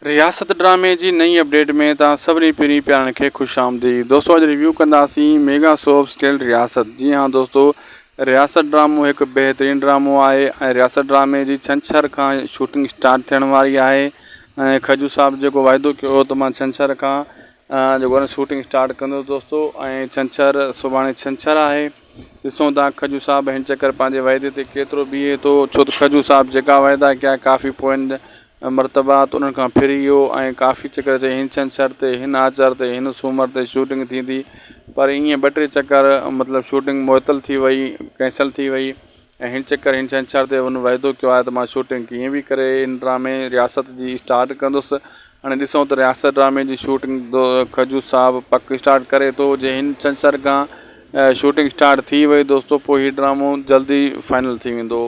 رياست ڊرامي جي نئين اپڊيٽ ۾ توهان سڀني پرين پيارن کي خوش آمديد دوستو اڄ ريويو ڪنداسين ميگا سوپ سٽيل رياست جي ها دوستو رياست ڊرامو هڪ بهترين ڊرامو آهي ۽ رياست ڊرامي جي ڇنڇر کان شوٽنگ اسٽارٽ ٿيڻ واري آهي ۽ کجو صاحب جيڪو واعدو ڪيو هو ته مان ڇنڇر کان جيڪو آهي شوٽنگ اسٽارٽ ڪندس دوستو ۽ ڇنڇر سڀاڻي ڇنڇر آهي ڏسون ٿا کجو صاحب هن چڪر پنهنجي واعدي تي ڪيترو بيهي ٿو ڇو ته کجو صاحب جيڪا واعدا ڪيا ڪافي پوين مرتبا ته انهن کان ڦري ويو ۽ ڪافي چڪر چئي هن ڇنڇر تي، هن آچر تي، هن سومر تي شوٽنگ ٿيندي پر ائين ٻه ٽي چڪر مطلب شوٽنگ معطل ٿي وئي، ڪينسل ٿي وئي ۽ هن چڪر هن ڇنڇر تي هن وعدو ڪيو آهي ته مان شوٽنگ ڪيئن به ڪري هن ڊرامي رياست جي اسٽارٽ ڪندس. هاڻي ڏسون ته رياست ڊرامي جي شوٽنگ کجو صاحب پڪ اسٽارٽ ڪري ٿو جي هن ڇنڇر کان شوٽنگ اسٽارٽ ٿي وئي دوستو پوء هي ڊرامو جلدي فائنل ٿي ويندو.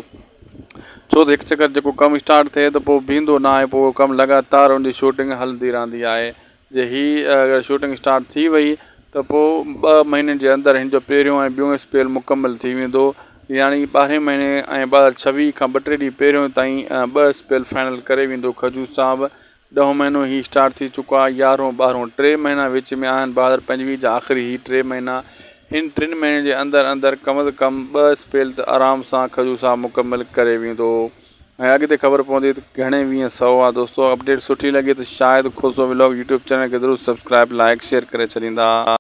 ڇو ته هڪ چڪر جيڪو ڪم اسٽارٽ ٿئي ته پوء بيهندو نه آهي پوء اهو ڪم لڳاتار ان جي شوٽنگ هلندي رهندي آهي جي هي اگر شوٽنگ اسٽارٽ ٿي وئي ته پوء ٻه مهينن جي اندر هن جو پهريون ۽ ٻيون اسپيل مڪمل ٿي ويندو يعني ٻارهين مهيني ۽ 2026 کان ٻه ٽي ڏينهن پهريون تائين ٻه اسپيل فائنل ڪري ويندو کجو صاحب ڏهون مهينو هي اسٽارٽ ٿي چڪو آهي يارهون ٻارهون ٽي مهينا وچ ۾ آهن 2025 جا آخري هي ٽي مهينا هن ٽن مهينن جي اندر اندر ڪم از ڪم ٻه اسپيل ته آرام سان کجو صاحب مڪمل ڪري ويندو ۽ اڳتي خبر پوندي ته گهڻي ويهه سئو آ دوستو اپڊيٽ سٺي لڳي ته Shahid Khoso vlog YouTube channel کي ضرور سبسڪرائب لائڪ شيئر ڪري ڇڏيندا.